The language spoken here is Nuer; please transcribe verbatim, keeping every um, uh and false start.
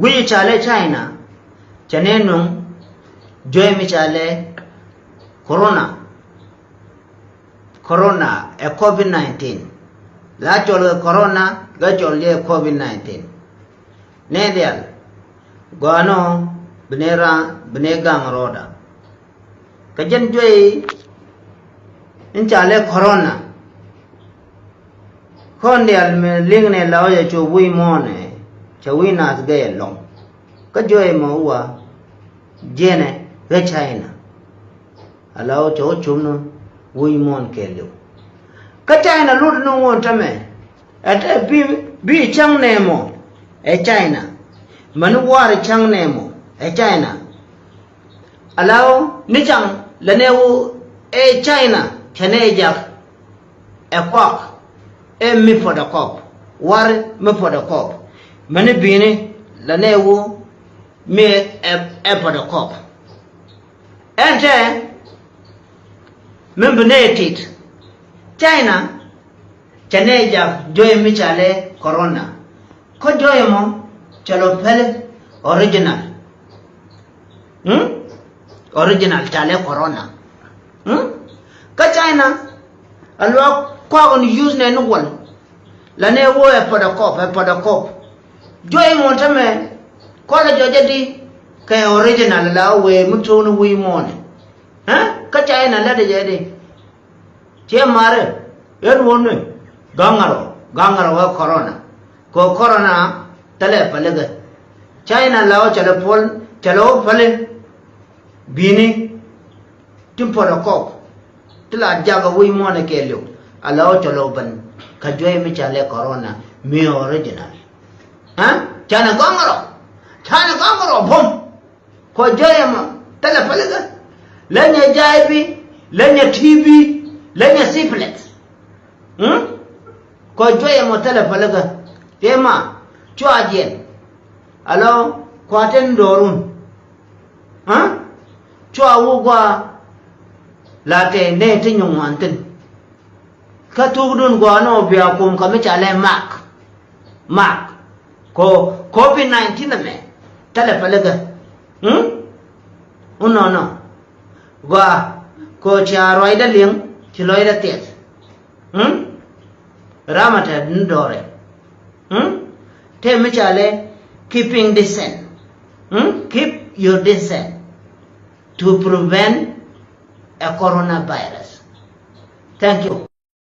Wi̱i̱ ca lɛ China, cɛ nɛ nuŋ juey mi ca lɛ corona. Corona ɛ covid nineteen. La cɔl kɛ corona, la cɔl jɛ covid nineteen. Nɛ dial gɔanɔ bi nɛ ran bi nɛ gaŋ rɔɔda. Kä jɛn juey in ca lɛ corona. Kɔn dial mi liŋ nɛ la wä jɛ cu wi̱i̱ muɔ̱ɔ̱nɛ, cɛ wi̱i̱ naath gɛy ɛlɔ̱ŋ. Kä juey mɔ wa jiɛnɛ ɣä China. Ala wä cɛ wä cumni wi̱i̱ muɔ̱ɔ̱n kɛɛliw. Kä China lut ni ŋuɔ̱n tämɛ. Ɛ tɛ bi, bi cäŋ nɛmɔ ɛ China. Mäni war cäŋ nɛmɔ ɛ China. Ala wä ni cäŋ lɛ nɛ wä ɛ China cɛ nɛ jak. Ɛ kɔk ɛ mi puɔt ɛ kɔp. War mi puɔt ɛ kɔp. Mäni bi̱i̱ni lɛ nɛ wä mi ɛ, ɛ puɔt ɛ kɔp. Ɛn tɛ mi bi nɛ tit. China cɛ nɛ jak juey mi ca lɛ corona. Kä juey mɔ cɛ lɔ päli original. Hmm? Original ca lɛ corona. Hmm? Kä China a luak kɔak in use nɛ ni wal. La nɛ wä ɛ puɔt ɛ kɔp, ɛ puɔt ɛ kɔp. Juey mɔ tämɛ kɔlɛ jɔcɛ di kɛ original la wee mi tuuni wi̱i̱ muɔ̱ɔ̱nɛ. Kä China lɛ di jɛ di. Ciɛ mari ɣän wuni gaŋarɔ, gaŋarɔ wä corona. Kɛ corona thilɛ pälikɛ. China la wä cɛ lɛ puɔl, cɛ lɛ wä päli. Bi̱i̱ni tin puɔt ɛ kɔk ti la jak ɛ wi̱i̱ muɔ̱ɔ̱nɛ kɛɛliw. A la wä cɛ lɛ wä ben kä juey mi ca lɛ corona mi original. Ɛ? China gaŋarɔ, China gaŋarɔ bum. Kɔ juey ɛmɔ thilɛ pälikä. Lɛ nyɛ jay bi, lɛ nyɛ T B, lɛ nyɛ syphilis. Hmm? Kɔ juey ɛmɔ thilɛ pälikä. Tëë ma cua jiɛn. Alo kua tin do̱run. Huh? Cua wuk gua la tɛ nɛ ti nyuŋ wan thin. Kä thukdun gɔaa ni ɔ bia kum kä mi ca lɛ mak. Mak kɔ covid nineteen ɛmɛ thilɛ pälikä. Hmm? Unɔnɔ gɔaa kɔ cia ruacdä liŋ ci lɔcdä thiɛth. Hmm? Ramatɛ ni dɔrɛ. Hmm? Tɛ mi ca lɛ keeping distance. Hmm? Keep your distance to prevent a coronavirus. Thank you.